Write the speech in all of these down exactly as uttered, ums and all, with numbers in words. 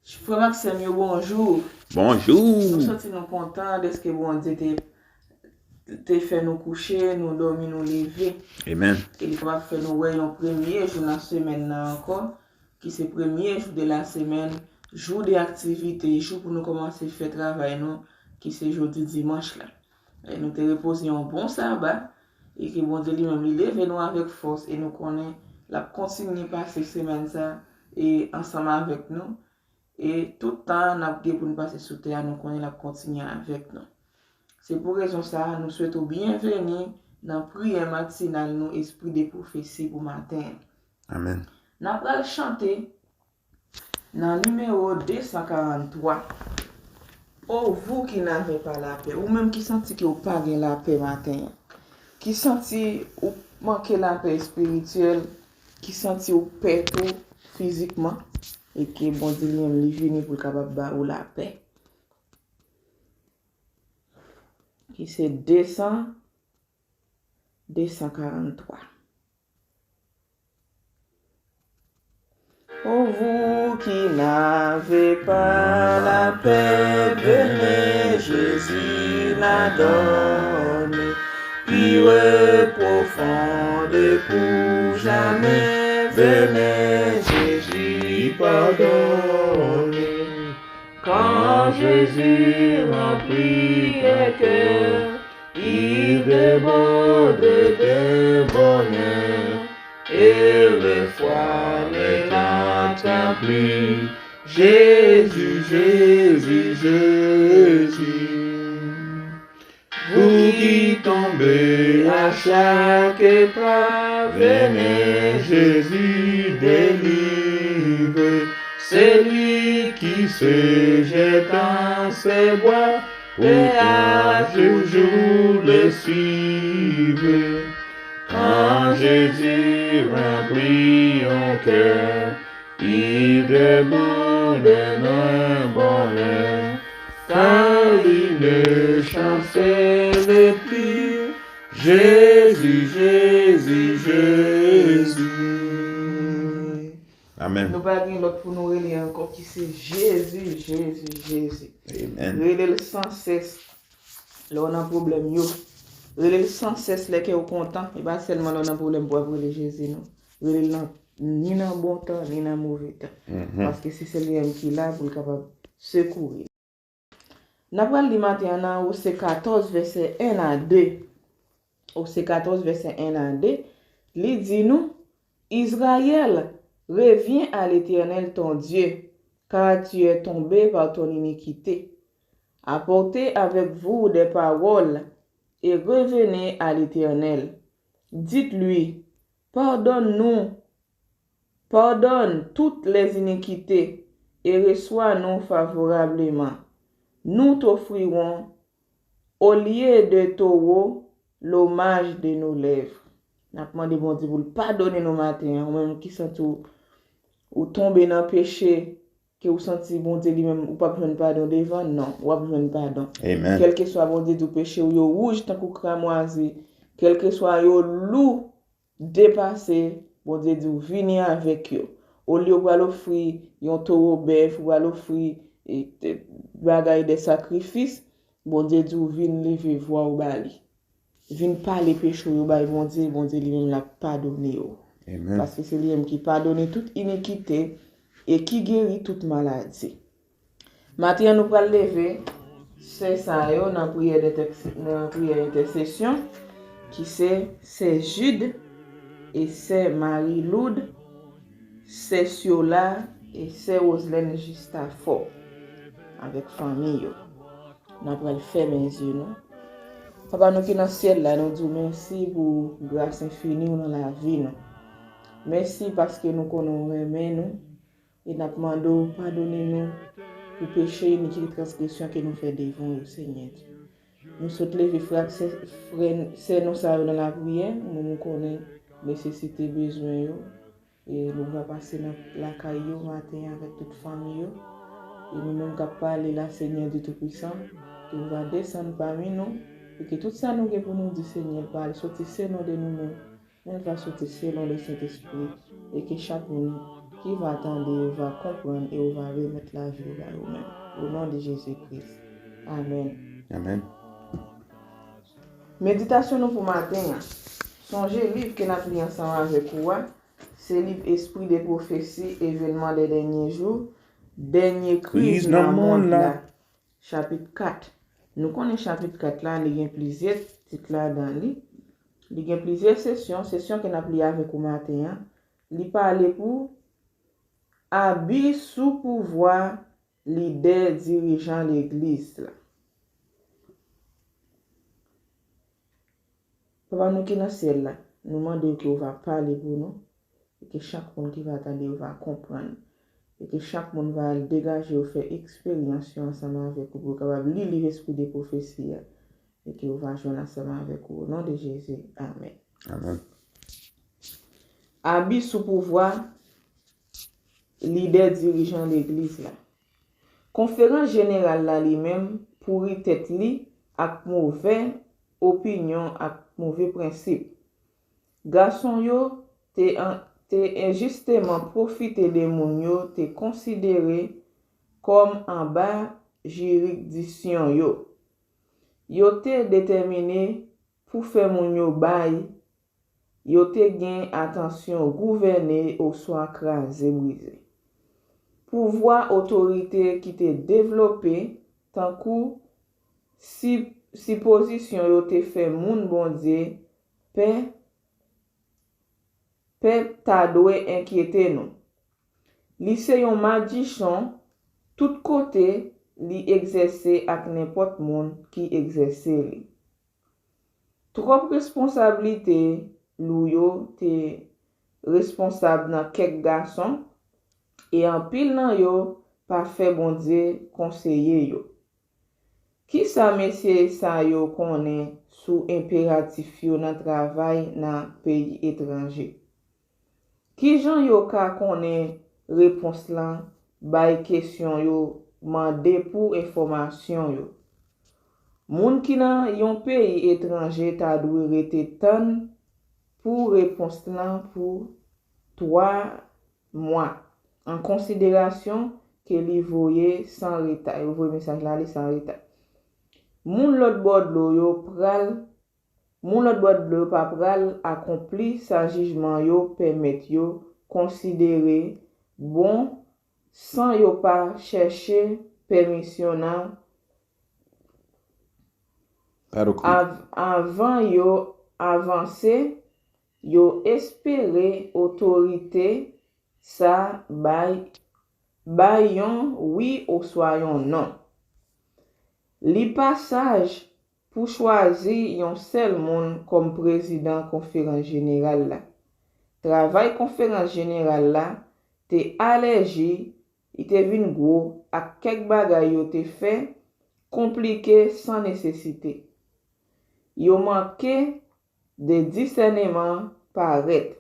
Frè m ak sè m yo, bonjou. Bonjou. Nou santi nou kontan dèske Bondye te, te fè nou kouche, nou dòmi, nou leve. Amen. E li kapab fè nou wè yon premye jou nan semèn nan ankò, ki se premye jou de la semaine, jou de aktivite, jou pou nou kòmanse fè travay nou, ki se jodi dimanch la. E nou te repoze yon bon saba, e ke Bondye li menm li leve nou avèk fòs, e nou konnen l ap kontinye pase semèn sa, e ansanm avèk nou. E tout tan n ap gen pou n pase sou tè a, nou konnen l ap kontinye avèk nou. Se pou rezon sa a, nou swete w byenveni nan priyè matinal nou, Esprit de Prophétie pou maten an. Amen. N ap pral chante nan nimewo de san karant twa. Oh, vous qui n'avez pas la paix, ou menm ki santi ke w pa gen lapè maten an, ki santi ou manke lapè espirityèl, ki santi ou pè tou fizikman, e ke Bondye li menm li vini pou l kapab ba ou lapè. Ki se de san, de san karant twa. Oh, vous qui n'avez pas la paix, venez, Jésus la donne. Pure et profonde pour jamais, venez, Jésus pardonne. Quand Jésus remplit un cœur, il déborde de bonheur, et le froid ne l'atteint plus. Jésus, Jésus, Jésus. Vous qui tombez à chaque pas, venez, Jésus délivre. Celui qui se jette dans ses bras, pourra toujours le suivre. Quand Jésus remplit un cœur, il déborde d'un bonheur, car il ne chancelle plus. Jésus, Jésus, Jésus. Amen. Nou pa gen lòt pou nou rele ankò ki se Jezi, Jezi, Jezi. Amen. Rele l san sès lè w nan pwoblèm yo. Rele l san sès lè kè w kontan. E pa sèlman lè w nan pwoblèm pou w ap rele Jezi, non. Rele l nan, ni nan bon tan, ni nan move tan. Mhm. Paske se sèl li menm ki la pou l kapab sekouri. N ap pral li maten an nan Ose katòz, vèsè en a de. Ose katòz, vèsè en a de, li di nou, Israël, reviens à l'Éternel ton Dieu, car tu es tombé par ton iniquité. Apportez avec vous des paroles et revenez à l'Éternel. Dites-lui, pardonne-nous, pardonne toutes les iniquités et reçois-nous favorablement. Nous t'offrirons, au lieu de taureaux, l'hommage de nos lèvres. N ap mande Bondye pou l padone nou maten an. Ou menm ki santi w, ou tonbe nan peche, ke ou santi Bondye li menm, ou p ap jwenn padon devan, non, w ap jwenn padon. Amen. Kèlkeswa Bondye di w peche w yo wouj tankou kramwazi, kèlkeswa yo lou, depase, Bondye di w vini avèk yo. Olye w pral ofri yon towo bèf, ou pral ofri, e, e, bagay de sakrifis, Bondye di w vin leve vwa w ba li. Vin pale peche w yo bay Bondye, Bondye li menm l ap padone yo. Amen. Paske se li menm ki padone tout inikite e ki geri tout maladi. Maten an, nou pral leve sè sa yo nan priyè de tèks-, nan priyè entèsesyon, ki se sè Jude e sè Marie Lourdes, sè Siola e sè Roselène Justafor avèk fanmi yo. N ap pral fèmen zye nou. Papa nou ki nan syèl la, nou di w mèsi pou gras enfini w nan lavi nou. Mèsi paske nou konnen w renmen nou. E n ap mande w padone nou pou peche, inikite, transgresyon ke nou fè devan w yo, Senyè Dye. Nou sot leve frè ak sè, frè, sè nou sa yo nan lapriyè, ou menm ou konnen nesesite, bezwen yo. E nou va pase nan lakay yo maten an avèk tout fanmi yo. E nou menm k ap pale la, Senyè Dye Toupisan, ke ou va desann pami nou, e ke tout sa nou gen pou nou di, Senyè, l pa al soti selon de nou menm, men l va soti selon le Sentespri, e ke chak moun Li va tande, ou va konprann e ou va remèt lavi ou ba yo menm. O non de Jezi Kris. Amèn. Amèn. Meditasyon nou pou maten an. Sonje liv ke n ap li ansanm avèk ou a, se liv Esprit de Prophétie, Événements des Derniers Jours, Dènye Kriz nan Mond la, chapit kat. Nou konnen chapit kat la, li gen plizyè tit ladan li. Li gen plizyè sesyon. Sesyon ke n ap li avèk ou maten an, li pale pou abi sou pouvwa lidè dirijan legliz la. Papa nou ki nan syèl la, nou mande w ke w va pale pou nou, e ke chak moun ki va tande yo va konprann, e ke chak moun va al degaje yo fè eksperyans yo ansanm avèk ou, pou yo kapab li liv Esprit de Prophétie a, e ke yo va jwenn ansanm avèk ou. O non de Jezi, amèn. Amèn. Abi sou pouvwa lidè dirijan legliz la. Konferans jeneral la li menm pouri tèt li ak move opinyon ak move prensip. Gason yo te an- te enjisteman pwofite de moun yo te konsidere kòm anba jiridisyon yo. Yo te detèmine pou fè moun yo bay, yo te gen atansyon gouvène oswa kraze brize. Pouvwa otorite ki te devlope tankou si- sipozisyon yo te fè moun Bondye pè pè ta dwe enkyete nou. Li se yon majichon tout kote li egzèse ak nenpòt moun ki egzèse li. Twòp responsablite lou yo te responsab nan kèk gason, e anpil nan yo pa fè Bondye konseye yo. Kisa mesye sa yo konnen sou enperatif yo nan travay nan peyi etranje? Kijan yo ka konnen repons lan bay kesyon yo mande pou enfòmasyon yo? Moun ki nan yon peyi etranje ta dwe rete tann pou repons lan pou twa mwa, an konsiderasyon ke li voye san reta, yo voye mesaj la li san reta. Moun lòt bò dlo yo pral Moun lòt bò dlo yo pa pral akonpli sa jijman yo pèmèt yo konsidere bon san yo pa chèche pèmisyon nan Battle Creek. Av- avan yo avanse. Yo espere otorite sa bay bay yon wi oswa yon non. Li pa saj pou chwazi yon sèl moun kòm prezidan konferans jeneral la. Travay konferans jeneral la te alèji, li te vin gwo, ak kèk bagay yo te fè konplike san nesesite. Yo manke de disèneman parèt.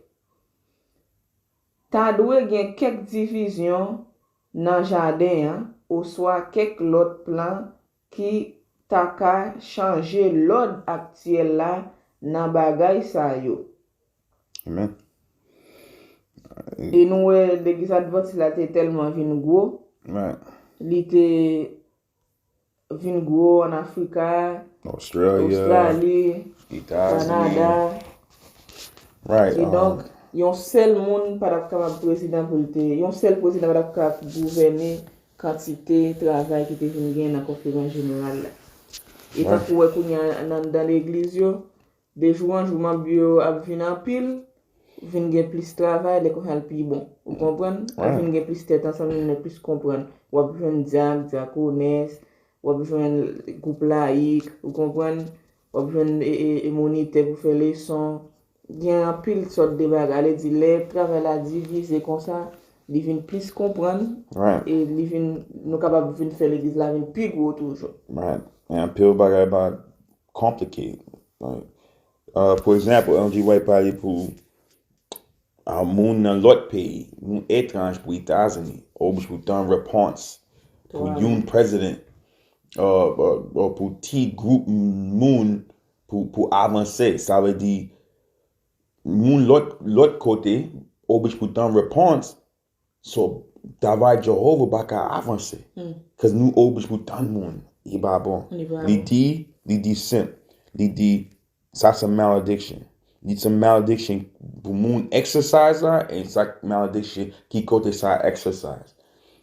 Ta dwe gen kèk divizyon nan jaden an oswa kèk lòt plan ki ta ka chanje lòd aktyèl la nan bagay sa yo. Amen. E nou wè legliz advantis la te tèlman vin gwo, Right. Li te vin gwo ann Afrika, Australia, Ostrali, États-Unis. Kanada. Right. E um, donk, yon sèl moun pa t ap kapab prezidan pou l te, yon sèl prezidan pa t ap kapab gouvène kantite travay ki te vin gen nan konferans jeneral la. E Right. tankou wè kounye a nan, nan legliz yo, de jou an jou, manm yo ap vin anpil, vin gen plis travay, lè konsa l pi bon. Ou konprann? Ap Right. vin gen plis tèt ansanm, vin gen plis konprann. W ap jwenn dyak, dyakonès, w ap jwenn gwoup layik, ou konprann? W ap jwenn e, e, e monitè pou fè leson. Gen anpil sòt de bagay. Lè di, lè travay la divize konsa, li vin plis konprann, Right. e li vin, nou kapab vin fè legliz la vin pi gwo toujou. Right. E anpil bagay pa complicated. Like, uh, for example, Ellen G. White pale pou uh, moun nan lòt peyi, moun etranj pou Etazini, oblije pou tann repons pou Wow. yon president, uh, uh, uh, pou ti gwoup moun pou, pou avanse. Sa vle di, moun lòt, lòt kote, oblije pou tann repons So, travay Jewova pa ka avanse. Cause nou oblije pou tann moun. Li pa bon. Li di, li di senp. Li di, sa se malediction. Li se malediction pou moun exercise la, e sa malediction ki kote sa exercise.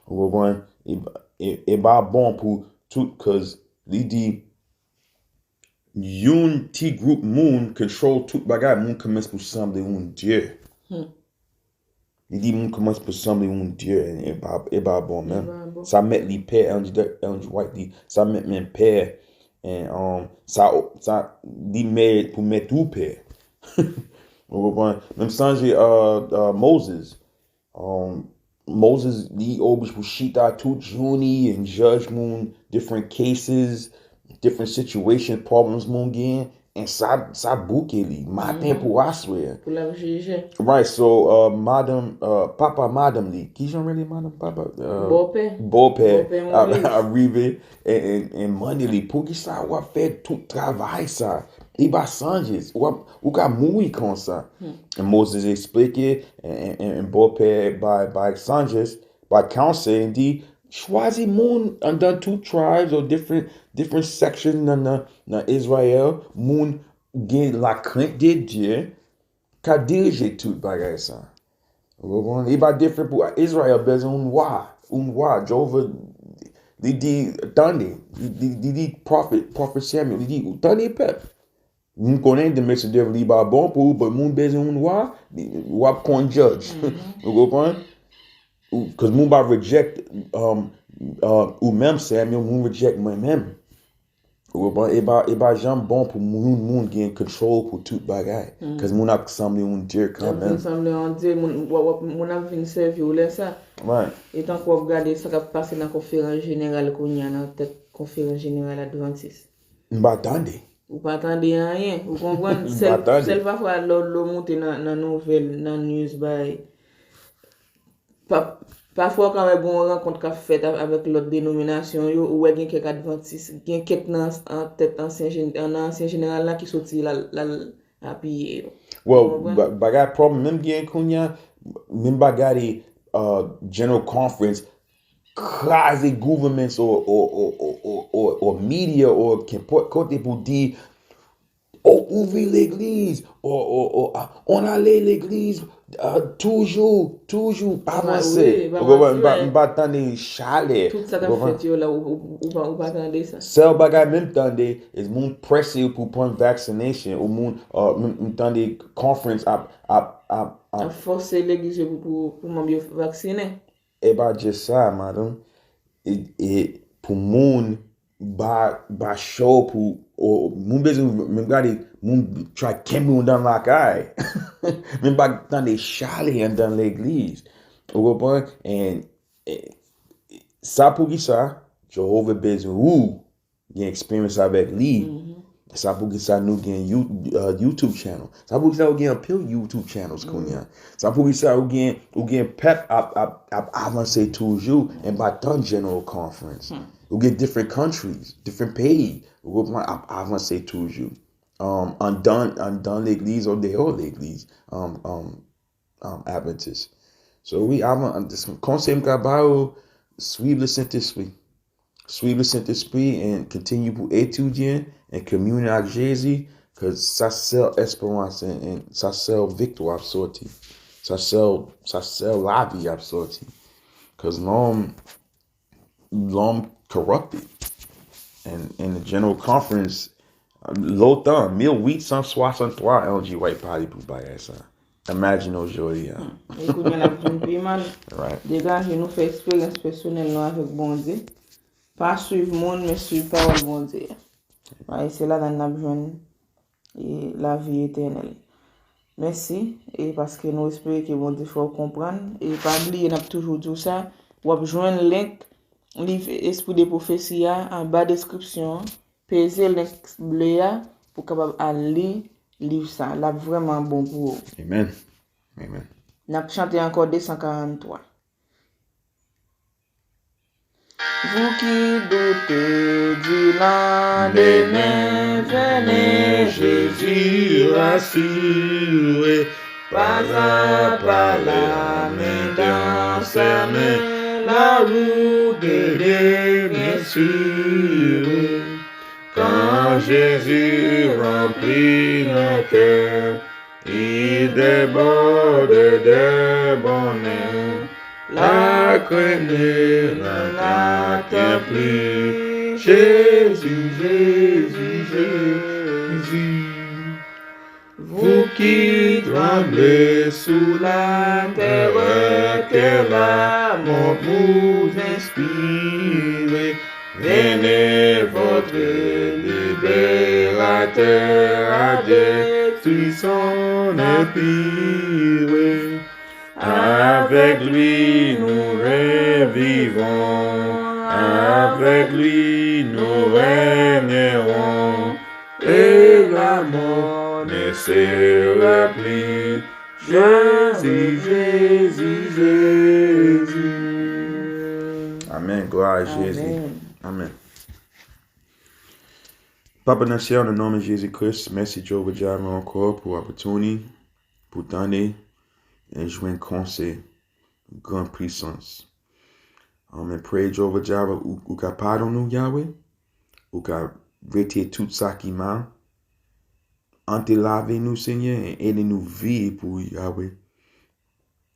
Ou konprann? E, e, e pa bon pou tout, cause li di, yon ti gwoup moun control tout bagay, moun kòmanse pou sanble yon dye. Li di moun kòmanse pou sanble yon dye, e pa, e pa bon menm. Sa mèt li pè, Ellen G. White di, sa mèt men pè, and, um, sa, sa, li mèt pou mèt ou pè. Ou konprann? Menm sonje, uh, uh, Moses. Um, Moses, li oblije pou chita tout jounen and judge moun, different cases, different situation, problems moun gen, and sa, sa bouke li, maten pou aswè. Pou l ap jije. Right, so, uh, madanm, uh, papa madanm li, ki jan rele madanm papa? Uh, bòpè. Bòpè. Bòpè Moris. A rive, and, and, and mande li, poukisa w ap fè tout travay sa? Li pa sonje, w ap, ou ka mouri konsa. And Moses eksplike, and, and, and bòpè bay, bay sonje, bay konsèy, di, chwazi moun anndan tout tribes or different, different section nan, nan, nan Izrayèl, moun gen lakrent de Dye, ka dirije tout bagay sa. Ou konprann? Li pa diferan pou Izrayèl bezwen yon wa, yon wa. Jewova, li di, tande, li, li, li di prophet, prophet Samuel, li di, tande pèp. M konnen the message li pa bon pou ou, but moun bezwen yon wa, w ap konn judge. Ou konprann? Ou, cause moun pa reject, um, uh, ou menm, Samuel, moun reject mwen menm. Ou konprann? E pa, e pa janm bon pou moun, moun gen control pou tout bagay. Cause moun ap sanble yon dye kanmenm. Moun sanble yon dye, moun, w ap, w ap, moun ap vin sèvi w lè sa. Right. E tankou w ap gade sa k ap pase nan konferans jeneral kounye a, nan tèt konferans jeneral Advantis. M pa tande. Ou pa tande anyen. Ou konprann? M pa tande. Sèl pafwa lè w, lè w moute nan, nan nouvèl, nan news bay. Pa, pafwa w ka wè gen yon rankont k ap fèt a, avèk lòt denominasyon yo, ou wè gen kèk advantis, gen kèk nan, an tèt ansyen, nan ansyen jeneral la ki soti l al, l al apiye yo. Well, ou konprann? Ba-, bagay pwoblèm menm gen kounye a, menm bagay, uh, General Conference, kraze governments or, or, or media or kenpòt kote pou di, o, ouvri legliz, o, o, o, a, on ale legliz, a, toujou, toujou avanse. Ou konprann? M pa, m pa tande chalè. Tout sa k ap fèt yo la, ou, ou, ou pa, ou pa tande sa. Sèl bagay menm tande, is moun prese yo pou pran vaccination, ou moun, uh, m, m tande conference ap, ap, ap, ap. Ap fòse legliz yo pou, pou, pou manm yo vaksinen. E pa just sa, madanm. E, e pou moun ba, ba cho pou, o, moun bezwen, menm gade, moun try kenbe w anndan lakay. Menm pa tande chalè anndan legliz. Ou konprann? And, e, sa poukisa Jewova bezwen ou gen eksperyans avèk li. Sa poukisa nou gen You-, uh, YouTube channel. Sa poukisa ou gen anpil YouTube channels kounye a. Sa poukisa ou gen, ou gen pèp ap, ap, ap avanse toujou and pa tann General Conference. Ou gen different countries, different peyi, ou konprann, ap avanse toujou. Um, anndan, anndan legliz ou deyò legliz, um, um, um, Adventist. So, wi, avan, konsèy m ka ba ou, swiv le Sentespri. Swiv le Sentespri and continue pou etidye and kominye ak Jezi, cause sa sèl esperans and, and sa sèl viktwa ap sòti. Sa sèl, sa sèl lavi ap sòti. Cause lòm, lòm corrupted. And, and the General Conference, lontan, mil uit san swasanntwa, Ellen G. White pale pou bagay sa. Imagine w jodi a. E kounye a n ap vin pi mal. Right. Degaje nou fè eksperyans pèsonèl nou avèk Bondye. Pa swiv moun, men swiv pawòl Bondye a. E se ladan n ap jwenn, e, lavi etènèl. Mèsi, e paske nou espere ke Bondye fè w konprann. E pa bliye, n ap toujou di w sa, w ap jwenn link liv Esprit de Prophétie a anba deskripsyon an. Peze link ble a pou w kapab al li liv sa. L ap vrèman bon pou ou. Amen. Amen. N ap chante ankò de san karanntwa. Vous qui doutez du lendemain, venez, Jésus rassure, pas à pas la main dans Sèmen lawou de demesire. Kan Jezi ranpli nan kè, li debòde de bonnen. Lakrim nan lakyè pli. Jezi, Jezi, Jezi. Vous qui tremblez sous la terreur que la mort vous inspire, venez, votre libérateur a détruit son empire. Avec lui nous revivons, avec lui nous régnerons, et la mort ne sera plus. Jésus, Jésus, Jésus. Amen. Gloire à Jésus. Amen. Amen. Papa nan syèl, nan non de Jezi Kris, mèsi Jewova Jire ankò pou opportunity, pou tande e jwenn konsèy gran pwisans. Amen. Pray Jewova Jire, ou, ou ka padone nou, Yahweh. Ou ka retire tout sa ki mal. Antre lavi nou, Senyè, e ede nou viv pou ou, Yahweh.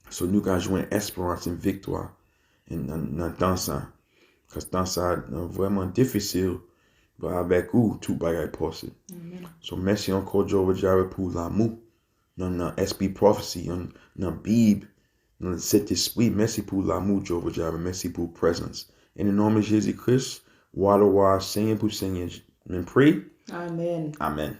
So nou ka jwenn esperans e viktwa nan, nan tan sa. Kaz tan sa vrèman difisil, but avèk ou, tout bagay posib. So mèsi ankò, Jewova Jire, pou lanmou nan, nan espri pwofesi, nan, nan Bib, nan Sentespri. Mèsi pou lanmou, Jewova Jire. Mèsi pou prezans. In the name of Jesus Christ, wa de wa, Senyè pou Senyè, men pray. Amen. Amen.